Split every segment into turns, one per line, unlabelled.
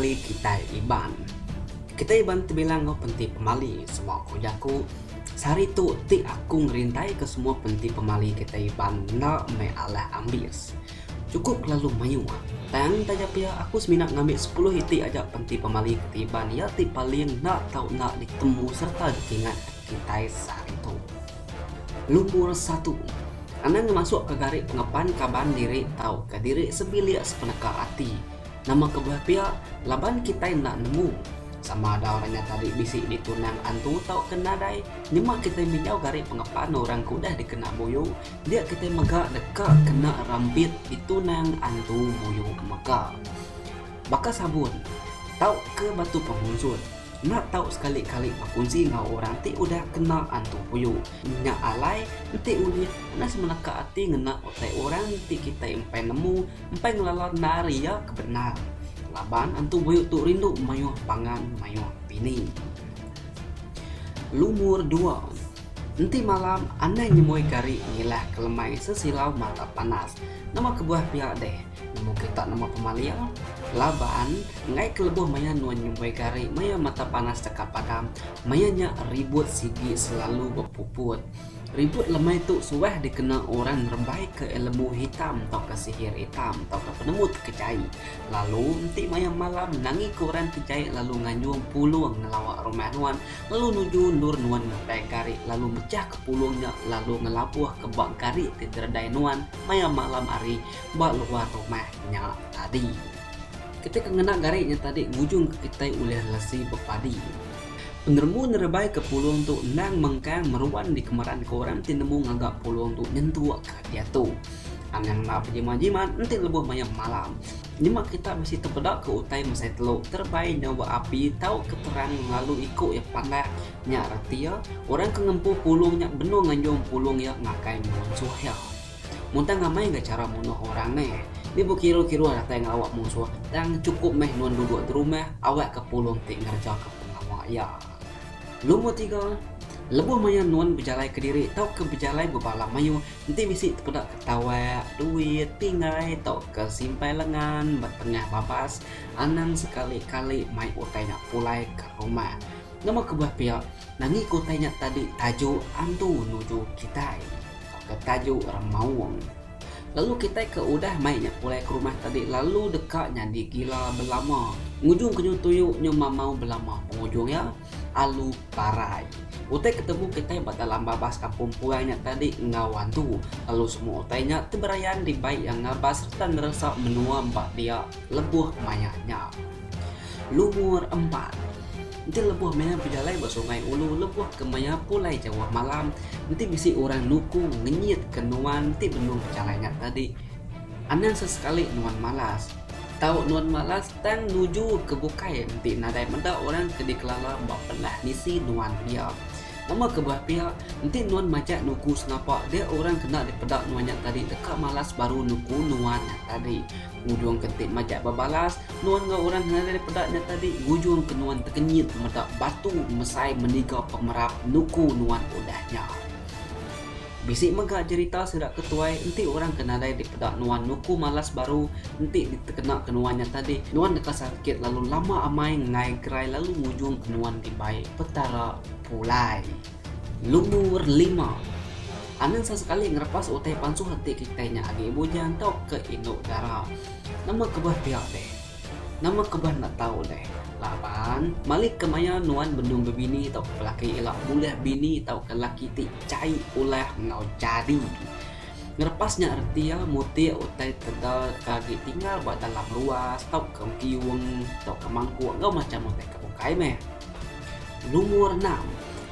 pemali kitai Iban. Kitai Iban tebilang enggau penti pemali sema ku jaku sehari tu ti aku ngerintaika semua penti pemali kitai Iban enda meh alah ambis. Chukup kelalu mayuh. Tang taja pia aku semina ngambi sepuluh iti aja penti pemali kitai Iban iya ti paling enda tau enda ditemu sereta dikingatka kitai sehari tu. Lumur satu, Anang ngemasukka gari pengepan kaban diri tauka diri sebilik sepeneka ati. Nama kebuah pia, laban kitai enda nemu. Sama ada orang nya tadi bisi ditunang antu tauka nadai, nyema kitai minjau gari pengepan orang ke udah dikena buyu, dia kitai mega deka kena rampit ditunang antu buyu mega. Baka sabun tauka batu pengunsut. Enda tau sekali-kali bekunsi enggau orang ti udah kena antu puyu. Nya alai, enti ulih, enda semeneka ati ngena utai orang ti kitai empai nemu, empai ngelala endar iya ke bendar. Laban antu buyu tu rindu mayuh pangan mayuh bini. Lumur dua, enti malam anang nyemui gari ngilah ke lemai sesilau mata panas. Nama kebuah pia deh? Nemu kita nama pemaling? Laban, enggai ke lebuh maya nuan nyumbai gari maya mata panas deka padam, maya nya ribut sigi selalu bepuput. Ribut lemai tu suah dikena orang ngerembaika ilmu hitam tauka sihir hitam tauka penemu ti kejai. Lalu, enti maya malam nangika orang ti jai lalu nganjung pulung ngelawa rumah nuan lalu nuju endur nuan ngeretai gari lalu mechahka pulung nya lalu ngelabuhka ba gari ti diredai nuan maya malam hari ba luar rumah nya tadi. Kitai ke ngena gari nya tadi ngujungka kitai ulih lesi bepadi. Penemu nerebai ke pulung tu endang mengkang meruan dikemeranka orang ti nemu ngaga pulung tu nyentuk ke diatu. Anang enda bejimat-jimat enti lebuh maya malam. Nyema kita bisi tepeda ke utai mesai telu terebai nyau beapi tauka terang lalu iku iya pandak nya reti iya orang ke ngempu pulung nya benung nganjung pulung iya ngagai munsuh iya. Muntang amai ga chara munuh orang neh. Ni bekiruh-kiruh datai ngelawa munsuh tang chukup meh nuan duduk derumah awakka pulung ti ngerejaka pengawa iya. Lumur tiga, lebuh maya nuan bejalai kediri tauka bejalai bebala mayuh enti bisi tepeda ke tawak, duit, pinggai tauka simpai lengan ba tengah babas anang sekali-kali mai utai nya pulai ke rumah. Nama kebuah pia, nangi ke utai nya tadi taju antu nuju kitai tauka taju remaung. Lalu kitai ke udah mai nya pulai ke rumah tadi lalu deka nyadi gila belama. Ngujung ke nyu tuyu nyu mamau belama pengujung iya alu parai. Utai ke temu kitai ba dalam babas kampung puang nya tadi enggau antu lalu semua utai nya teberayan dibai iya ngabas sereta neresa menua ba dia lebuh maya nya. Lumur empat. Enti lebuh maya bejalai ba sungai ulu lebuh ke maya pulai jauh malam enti bisi orang nuku ngenyit ke nuan ti benung bejalai nya tadi anang sesekali nuan malas. Tau nuan malas tang nuju ke bukai enti nadai meda orang ke dikelala ba pelah nisi nuan pia. Nama kebuah pia, enti nuan majak nuku sengapa dia orang kena dipeda nuan nya tadi deka malas baru nuku nuan nya tadi. Ngujung ke enti majak bebalas, nuan enggau orang ke nadai dipeda nya tadi ngujung ke nuan tekenyit meda batu mesai meniga pemerap nuku nuan udah nya. Bisi mega jerita sida ke tuai enti orang ke nadai dipeda nuan nuku malas baru enti ditekena ke nuan nya tadi, nuan deka sakit lalu lama amai enggai gerai lalu ngujung ke nuan dibai Petara pulai. Lumur lima. Anang sesekali ngerepas utai pansuh enti kitai nya agi bujang tauka indu dara. Nama kebuah pia deh? Nama kebuah enda tau deh? Laban, mali ke maya nuan benung bebini tauka belaki ila bulih bini tauka laki ti jai ulah enggau jadi. Ngerepas nya reti iya mutik utai teda ke agi tinggal ba dalam ruas tauka engkiung tauka mangkuk enggau macham utai ke bukai meh. Lumur enam,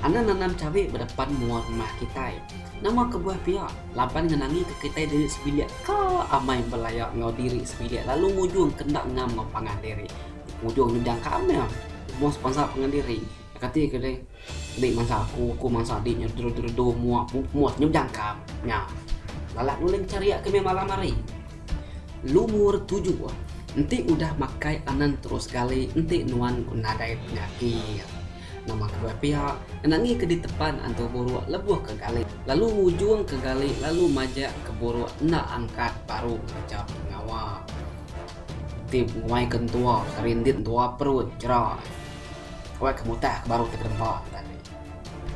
anang nanam chabi ba depan mua rumah kitai. Nama kebuah pia, laban ngenangi ke kitai diri sebilik ka amai belaya enggau diri sebilik lalu ngujung ke enda ngam enggau pangan diri. Ngujung nyedang ka meh mua sebansa pangan diri. Kati ke deh, dik mansa aku, aku mansa dik nya deredu-deredu mua mua nyedang ka nya. Lalat nulung charia ke meh malam hari. Lumur tujuh, enti udah makai anan terus gali enti nuan nadai penyakit. Nama kebuah pia, ngenangi ke ditepan antu buruk lebuh ke gali lalu ngujung ke gali lalu majak ke buruk enda angkat baru ngereja pengawa. Ti nguai ke entua serindit entua perut jera. Wai ke mutah ke baru ti kedempa tadi.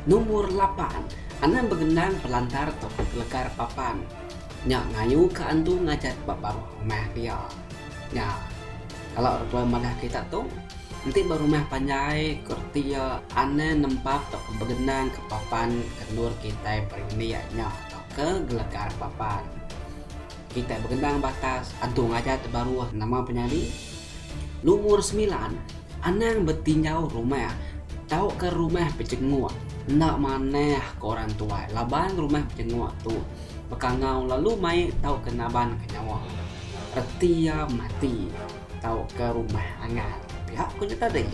Numur lapan, anang begendang pelantar tauka gelegar papan. Nya ngayu ke antu ngajat ba baruh rumah dia. Nya, kala orang tuai madah kita tu, enti ba rumah panjai ku reti iya anang nempap tauka begendang ke papan ke endur kitai berindik nya tauka gelegar papan. Kitai begendang ba atas antu ngajat baruh nama penyadi. Lumur semilan, anang betinjau rumah tauka rumah bejenguk enda manah ke orang tuai laban rumah bejenguk tu bekangau lalu mai tauka naban ke nyawa. Reti iya mati tauka rumah angat. Pia ku nya tadi.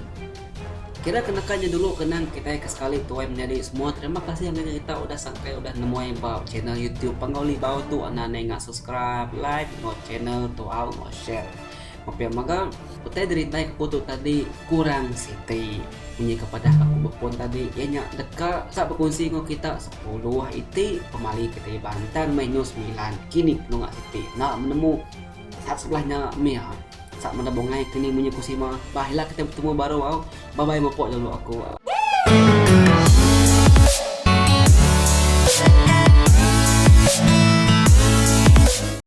Kira ke neka nya dulu kenang kitai ke sekali tuai menyadi semua terima kasih ngagai kita udah sangkai udah nemuai ba channel youtube Panggau Libau tu anang ninga subscribe like enggau channel tu au enggau share. Pia mega, utai dirintai aku tu tadi kurang siti. Munyi ke padah aku bepun tadi iya nya deka ka bekunsi enggau kita sepuluh iti pemali kitai Iban tang meh nyu semilan kini penunga siti enda menemu sat sebelah nya mih sat meda bungai kini munyi ku sima. Bah ila kitai betemu baru au. Bye bye mupok dulu aku.